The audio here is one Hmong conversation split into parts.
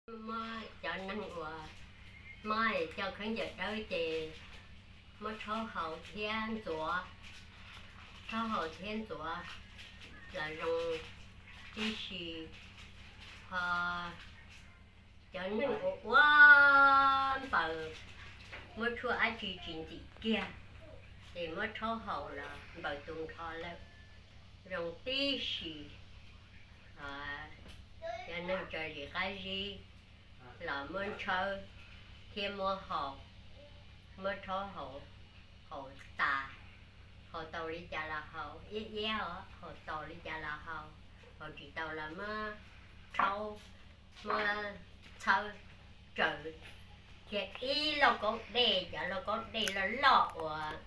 Muab cov neeg uas mob coj khaub ncaws dawb ces muab rhaub haus thiab ntxuav, rhaub haus thiab ntxuav los zoo tib si. Ho cov neeg uas ua npaws, muab tshuaj dab tsi tsis ntxim kiag, ces muab rhaub haus los npaws tu nrho lawm, zoo tib si. Cov neeg tso zis qab zib los muab ntshawb thiab muab haus, muab rhaub haus, haus tas, haus tau li cas los haus, iab iab os, haus tau li cas los haus, haus tsis tau los muab rhaub, muab txhawb, tsaws kiag ib lauj kaub dej, cov lauj kaub dej loj loj uas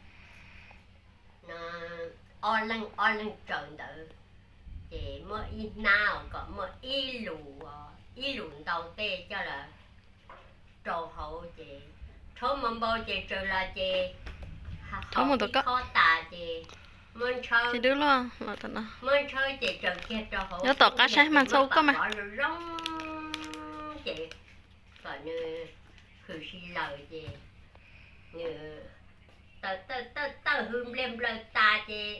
ob leeg ob leeg tsaws ntawd, ces muab ib hnab kom muaj ib lus, ib lus ntau tej coj los rau hauv ces rhaub mus npau ces tsaws los ces haus ib khob tas ces muab ntshawb, muab ntshawb ces tsaws kiag rau hauv, nyob tom qab saib mas txhob ua koj mas, zoo zoo ces kom nws hws si laws ces nws tawm tawm tawm hws npliag nplaws tas ces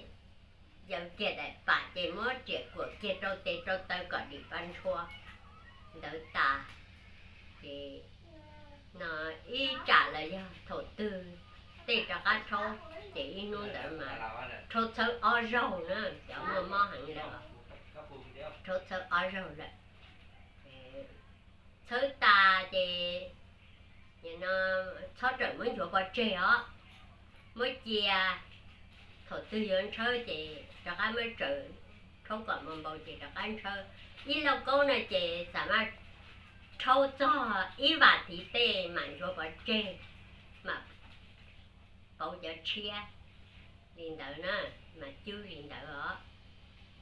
yaws kiag daim pam ces muab riam kuam kiag rau tes rau taw kom dim pa ntshua ntawd tas. Ces no ib tsam los yog thaum twg tej rov qab rhaub ces ib hnub ntawd mas rhaub txhawb ob zaug na, cov muaj mob heev lawm, rhaub txhawb ob zaug lawm. Txhawb tas ces txhob rawm muab nchuav pov tseg os, muab cia, thaum twg yuav ntshawb ces rov qab muab tsaws, rhaub kom mus npau ces rov qab ntshawb. Ib lauj kaub no ces xam maj rhaub txog ib vas thiv tej mam nchuav pov tseg, mam pauv cov tshiab li ntawd na, mas cwb li ntawd os.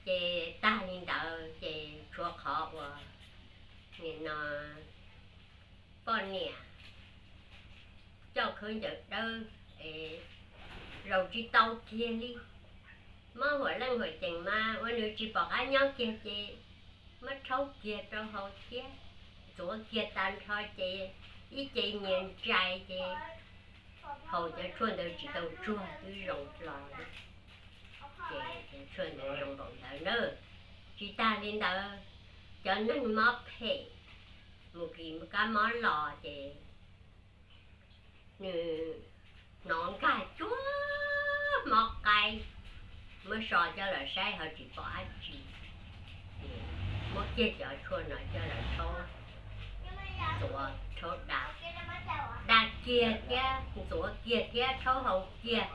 Ces tag li ntawd ces tshuav qhov uas nim no poj niam coj khaub ncaws dawb es zaum tsis tau kiag li, mob huam leej huam cees mas ua nws tsis pom qab nyob kiag ces muab rhaub kiag rau hauv thiab ntxuav kiag tag nrho ces ib ce nyias ntsais ces haus cov tshuaj ntawd tsis tau tsuag twb zoo hlo. Ces cov tshuaj ntawd zoo npaum ntawd na. Tsis tag li ntawd, cov neeg mob phem mus kis kab mob los ces nws hnov nkag cuag mob qaib, muab so coj los saib ho tsis pom dab tsi, muab kiag cov tshuaj no coj los rhaub, ntxuav rhaub da, da kiag thiab ntxuav kiag thiab rhaub haus kiag,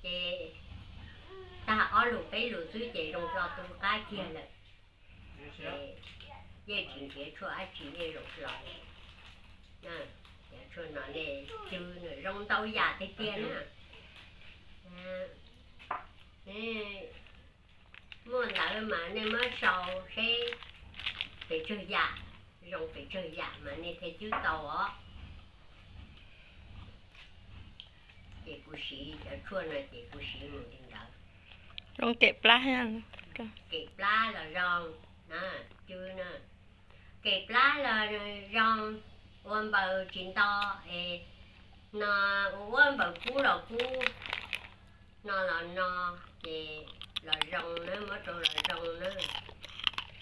ces tag ob lus peb lus xwb ces zoo hlo tu qab kiag lawm. Yeej tsis nrhiav tshuaj dab tsi yeej zoo hlo. Cov tshuaj no nej cwb nws zoo ntau yam tiag tiag na. Muaj ntawd mas nej muab sau seb pes tsawg yam, zoo pes tsawg yam mas nej thiaj cwb tau os. Ces kuv siv cov tshuaj no ces kuv siv mus li ntawd. Zoo kem plab, kem plab los zoo, cwb na, kem plab los zoo, ua npaws tsis nto es no, ua ua npaws kub los kub, no los no, ces los zoo na, muab rau los zoo na,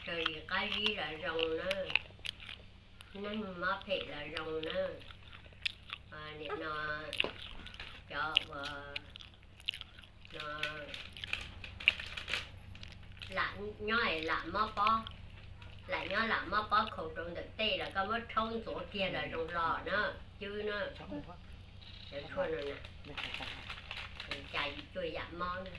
rau zis qab zib los zoo na, neeg mob phem los zoo na. Nim no cov uas no lam nyob lam mob pob, lam nyob lam mob pob khaus rau ntawm tej los koj muab rhaub ntxuav kiag los zoo hlo na, cwb na. Cov tshuaj no na, cas yim cuaj yam mob na.